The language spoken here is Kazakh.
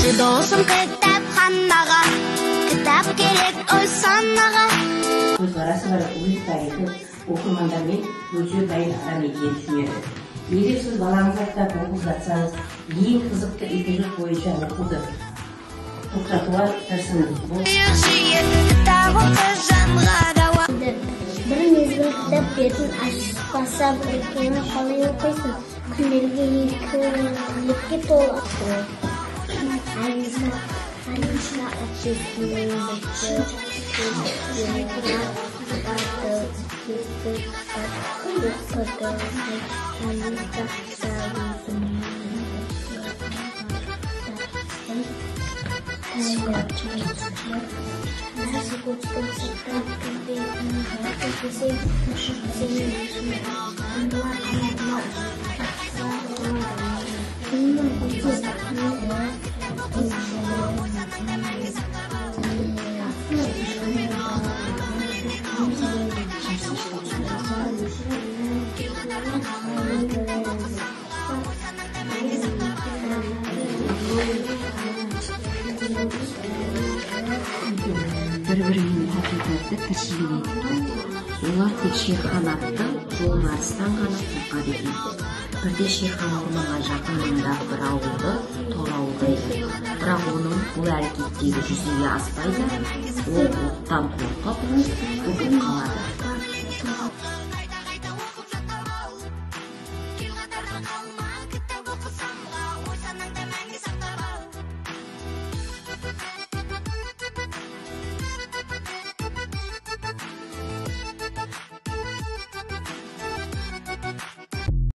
Досым кітапханаға, кітап керек ой санаға. Көзқарасы бар, өз тарихы оқырмандармен бөлісуге дайын адам екенін түсінеді. Егер сіз балаңызға кітап оқып жатсаңыз, ең қызықты эпизод бойынша оқуды тоқтатуға тырысыңыз. Бұл Кітап оқы жанға дауа. Бір мезгіл кітап бетін ашпаса, бір күні қалай оқисың? Күнделігі екілікке толы. Алиса, Алиса әпкесімен бірге кітап оқыды. Алиса Бір-бірімен хақиқатты тіршілік етті. Олар тек Шерхан атты жолбарыстан ғана қорқады екен. Бірде Шерхан орманға жақын маңдағы бір ауылды торауылдайды. Бірақ оның бұл әрекеттері жүзеге аспайды. Ол оттан қорқып, бүгіп қалады. Қайта-қайта оқып жатқан ауыл. Кел қатардан қалма.